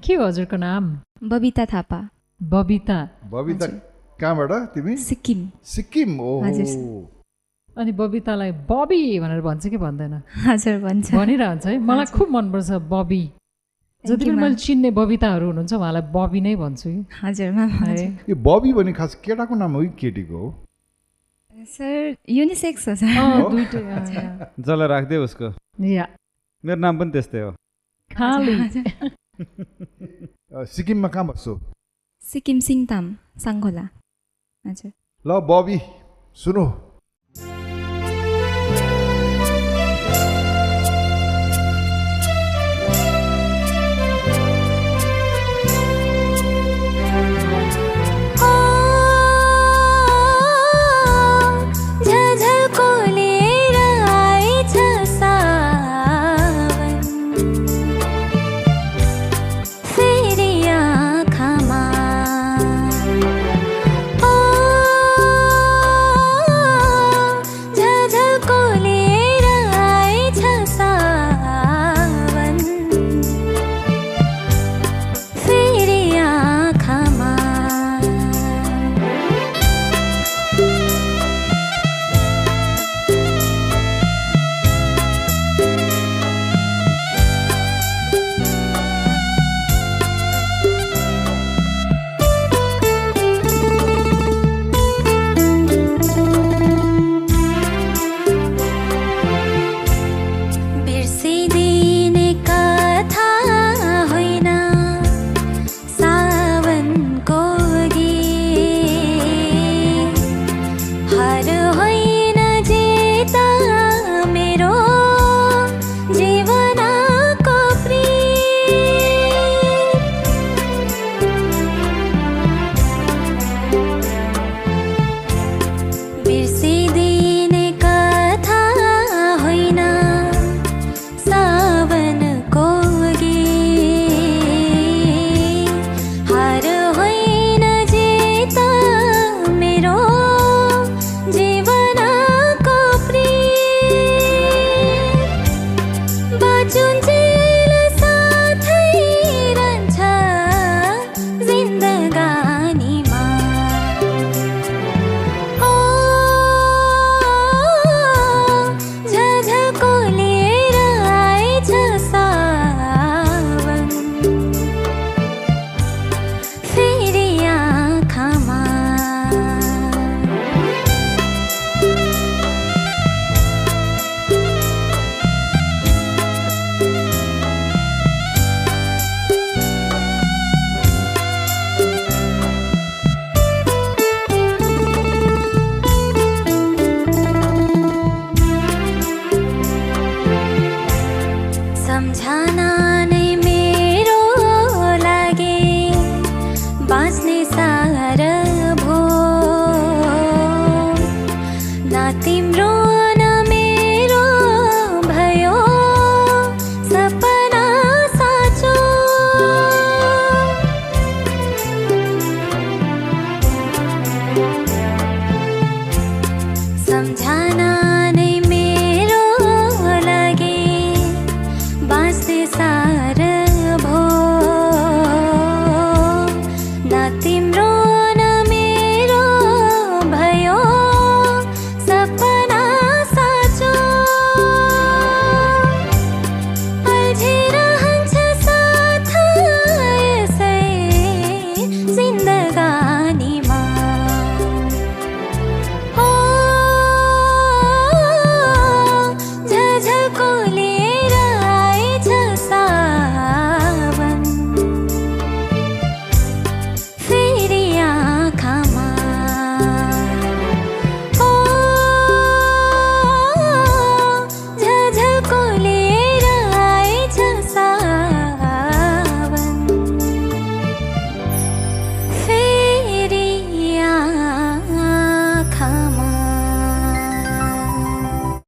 के हो हजुरको नाम? बबिता थापा। बबिता। बबिता कहाँबाट तिमी? सिक्किम। सिक्किम। हजुर ओहो। अनि बबितालाई बबी भनेर भन्छ कि भन्दैन? हजुर भन्छ। भनिरहन्छ है। मलाई खुब मनपर्छ बबी। जति पनि मैले चिन्ने बबिताहरू हुनुहुन्छ उहाँलाई बबी नै भन्छु कि। हजुर म्याम। है यो बबी भने खास केटाको नाम हो कि केटीको हो? सर युनिसेक्स हो सर। दुईटै। जसलाई राखिदियो उसको। या मेरो नाम पनि त्यस्तै हो। खाली। सिक्किममा कहाँ बस्छौ? सिक्किम सिङताम साङ्खोला। हजुर। ल बबी सुन्नु